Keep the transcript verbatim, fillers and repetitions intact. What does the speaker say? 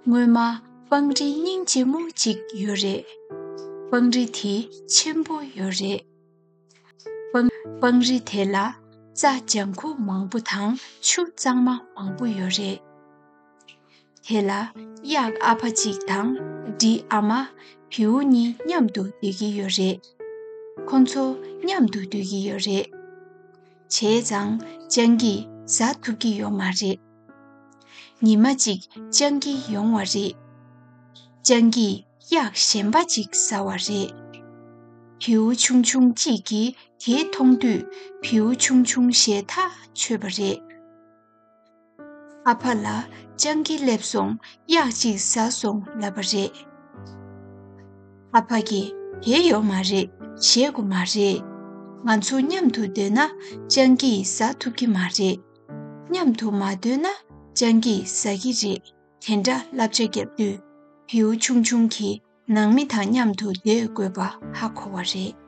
སྔོན་མ་སྤང་རི་སྙིང་རྗེ་མོ་གཅིག་ཡོད་རེད། སྤང་རི་དེ་ཆེན་པོ་ཡོད་རེད། སྤང་སྤང་རི་དེ་ལ་རྩྭ་ལྗང་ཁུ་མང་པོ་དང་ཆུ་གཙང་མ་མང་པོ་ཡོད་རེད། དེ་ལ་གཡག་ཨ་ཕ་གཅིག་དང་འབྲི་ཨ་མ་བེའུ་གཉིས་མཉམ་དུ་སྡོད་ཀྱི་ཡོད་རེད། ཁོ་ཚོ་མཉམ་དུ་སྡོད་ཀྱི་ཡོད་རེད། བྱས་ཙང་སྤྱང་ཀིས་ཟ་ཐུབ་ཀྱི་ཡོད་མ་རེད། ཉི་མ་གཅིག་སྤྱང་ཀི་ཡོང་བ་རེད། སྤྱང་ཀིས་གཡག་གཞན་པ་གཅིག་ཟ་བ་རེད། བེའུ་ཆུང་ཆུང་གཅིག་གིས་དེ་མཐོང་དུས་བེའུ་ཆུང་ཆུང་ཞེད་ཐག་ཆོད་པ་རེད། ཨ་ཕ་ལ་སྤྱང་ཀི་སླེབས་སོང་། གཡག་ཅིག་ཟ་སོང་ལབ་པ་རེད། ཨ་ཕ་གིས་དེ་ཡོད་མ་རེད། བྱེད་དགོས་མ་རེད། ང་ཚོ་མཉམ་དུ་སྡོད་ན་སྤྱང་ཀིས་ཟ་ཐུབ་ཀྱི་མ་རེད། མཉམ་དུ་མ་སྡོད་ན་སྤྱང་ཀིས་ཟ་གི་རེད། དེ་འདྲ་བསླབ་བྱ་བརྒྱབ་དུས་བེའུ་ཆུང་ཆུང་གིས་ནང་མི་དང་མཉམ་དུ་སྡོད་དགོས་པ་ཧ་གོ་བ་རེད།